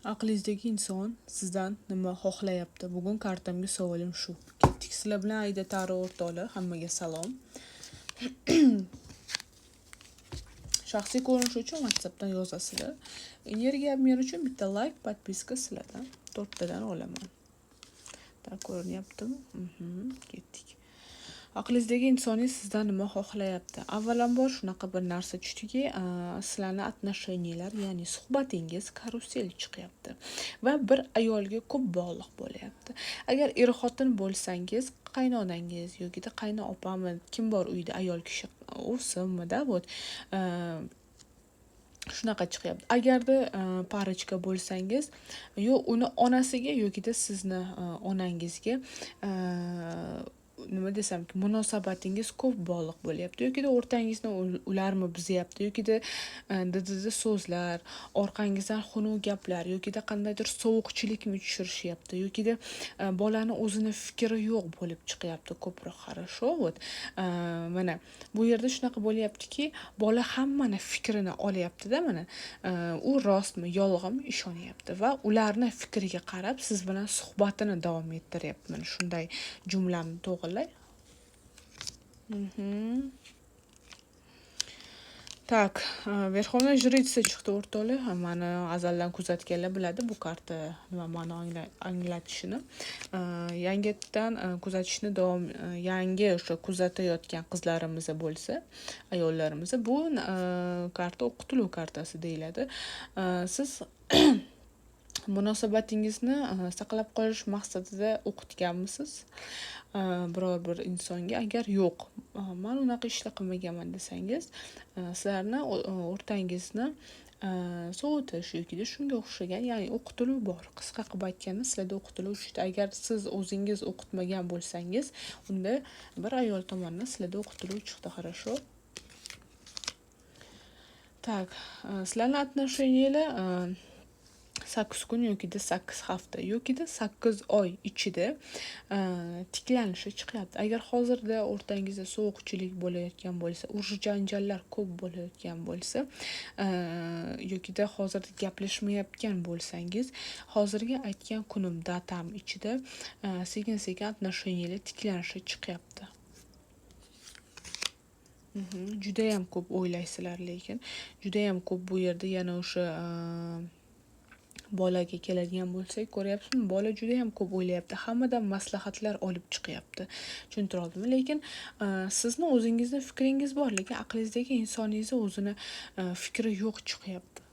Aqlingizdagi inson sizdan nima xohlayapti? Bugun kartamga savolim shu. Ketdik. Sizlar bilan Aida Taro o'rtoqlar, hammaga salom. Shaxsiy ko'rinish uchun WhatsAppdan yozasizlar. Energiya обмен uchun bitta layk, подписка sizlardan. To'rttadan olaman. Так, ko'rinyaptimi? Ketdik. Aqlingizdagi insoningiz sizdan nima xohlayapti? Avvalambor, shunaqa bir narsa tushdiki, sizlarni отношения lar, ya'ni suhbatingiz karusel chiqyapti va bir ayolga ko'p bog'liq bo'lyapti. Agar er-xotin bo'lsangiz, qaynonangiz yokida qaynopami, kim bor uyda ayol kishi ovsinmida, вот, shunaqa chiqyapti. Agarda парочка bo'lsangiz, yo uni onasiga yokida sizni onangizga, nima desam, munosabatingiz ko'p bog'liq bo'lyapti yokida o'rtangizni ularmi buzyapti yokida didida so'zlar, orqangizdan xunuk gaplar yokida qandaydir sovuqchilikmi tushirishyapti yokida bolani o'zini fikri yo'q bo'lib chiqyapti ko'proq. Хорошо, вот, mana bu yerda shunaqa bo'lyaptiki, bola hammani fikrini olyaptida, mana u rostmi, yolg'onmi, ishonyapti va ularni fikriga qarab siz bilan suhbatini davom ettiryapti. Mana shunday jumlamni to'g'irlay. Так, Верховная жрица chiqdi, o'rtoqlar. Mani azaldan kuzatganlar biladi bu karta nima ma'no anglatishini. Yangitdan kuzatishni davom, yangi o'sha kuzatayotgan qizlarimiz bo'lsa, ayollarimiz, bu karta o'qituv kartasi deyiladi. Siz munosabatingizni saqlab qolish maqsadida o'qitganmisiz biror bir insonga? Agar yo'q, man unaqa ishlar qilmaganman desangiz, sizlarni o'rtangizni sovutish yokida shunga o'xshagan, ya'ni o'qitiluv bor. Qisqa qilib aytganda, sizlarda o'qitiluv tushdi. Agar siz o'zingiz o'qitmagan bo'lsangiz, unda bir ayol tomonidan sizlarda o'qitiluv chiqdi. Хорошо. Так, sizlarni отношения lar 8 kun yokida 8 hafta yokida 8 oy ichida tiklanishi chiqyapti. Agar hozirda o'rtangizda sovuqchilik bo'layotgan bo'lsa, urush janjallar ko'p bo'layotgan bo'lsa yokida hozirda gaplashmayotgan bo'lsangiz, hozirgi aytgan kunim, дата m ichida sekin sekin отношения lar tiklanishi chiqyapti. Judayam ko'p o'ylaysizlar, lekin judayam ko'p. Bu yerda yana o'sha bolaga keladigan bo'lsak, ko'ryapsizmi, bola judayam ko'p o'ylayapti, hammadan maslahatlar olib chiqyapti. Tushuntira oldimmi? Lekin sizni o'zingizni fikringiz bor, lekin aqlingizdagi insoningizni o'zini fikri yo'q chiqyapti.